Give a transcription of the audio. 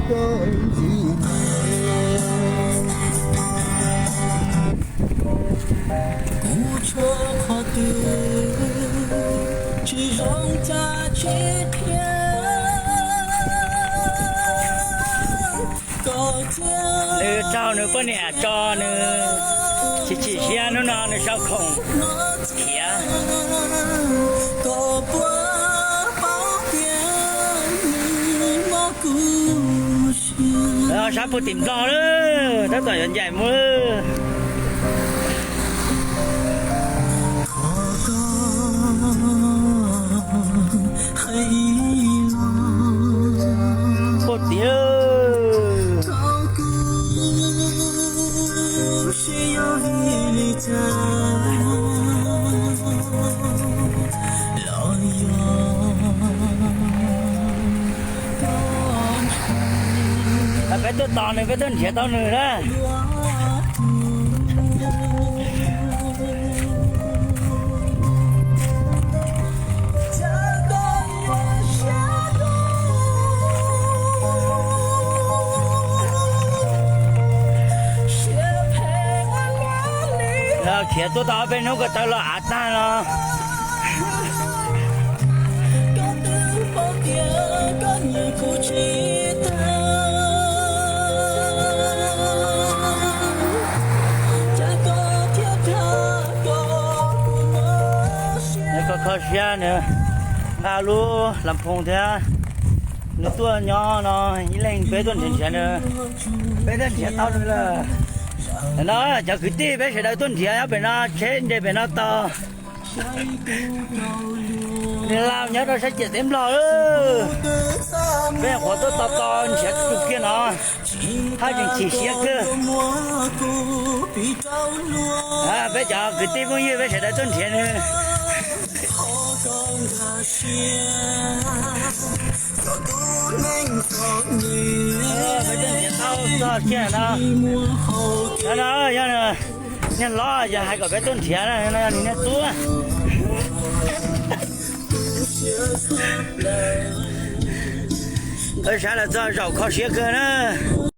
Kuv tshuav qhov twg tsis zoo cas tsis qhia kom cia. Nws raug nws poj niam tso nws chim chim siab, hnub no nws sau khoom khiav. Kom puas paub tias nws mob kuv siab. Sab puag tim Nplog lawm, tab tom yuav ncaim mus lawm. Puag tim lawm. Peb tuaj tos nws, peb tuaj nrhiav tau nws na. Khiav tuaj tau ob peb hnub ko taw los av tag no. Kho kho siab nws nqa lub las phoos thiab nws tuaj nyob no ib leeg, peb tuaj nrhiav nrhiav nws, peb tuaj nrhiav tau nws lawm. No cov kwv tij peb sawv daws tuaj nrhiav nyob pem no, tsheb nres pem no tau. Nws lau nyob rau sab ciam teb Nplog lawm. Peb nyuam qhuav tuaj tos tos nrhiav tus kiag no, haj tseem chim siab kawg. Peb cov kwv tij phooj ywg peb sawv daws tuaj nrhiav nws. Peb tuaj nrhiav tau txog kiag no. No no yog niag hlob, yog hais kom peb tuaj nrhiav no yog nws niag tub. Peb sawv daws txog zaum kho siab kawg na.